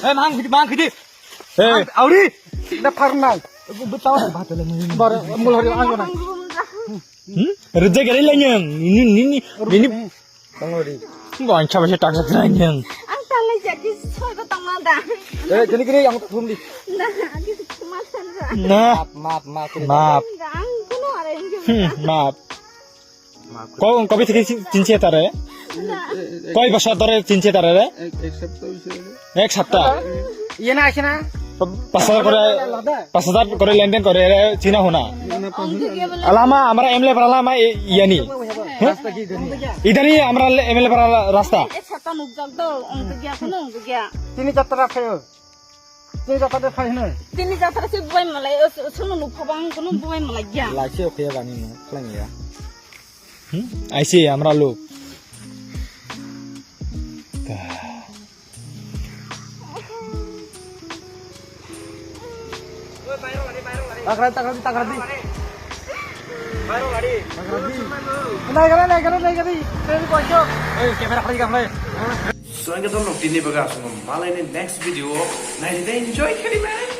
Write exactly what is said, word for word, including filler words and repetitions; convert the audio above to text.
Eh, mang khidi, mang khidi. Eh. Auri. Da pharnai. Betawa bhatale mui. Bar mulhari ang na. Hmm? Reject gari lanyang. Ini, ini, ini. Tangori. Gua ancha basa tak lanyang. Ang talai jadi soy ko tangma da. Eh, jadi kini yang thum di. Nah, aku cuma sana. Nah. Maaf, maaf, maaf. Maaf. Ang kuno ada yang Hmm, maaf. Ko, কবে থেকে চিন-, চিনছে তারে? কয় বছর ধরে চিনছে তারে রে? এক, এক সপ্তাহ হইছে। এক সপ্তাহ? ইয়ে না আসে না? পাঁচ হাজার করে, পাঁচ হাজার করে লেনদেন করে, এরা চিনা হোনা। না, না, পাঁচ হাজার। আলামা, আমরা এমএলএ পারা আলামা, এ, ইয়ানি। হ্যাঁ? ইদানি আমরা এমএলএ পারা রাস্তা। এক সপ্তাহ নুকজাক তো, অন্ত গিয়া, কোনো অন্ত গিয়া। তিনি চারটা রাখে। Tini jatra de phai hwnwi. Tini jatra se buai malai, o, o, sono nuk phobang, kono buai malai ya. Lai se okhe bani no, khlai ya. Hmm? Aise, amra lok. Takra, takra, takra di. Takra di. Nai gari, nai gari, nai gari. Tei ko ayo. Oi, camera khali ka khlai. So, ang khe tong nok tini baga asung malai ni next video o nai de enjoy khali man.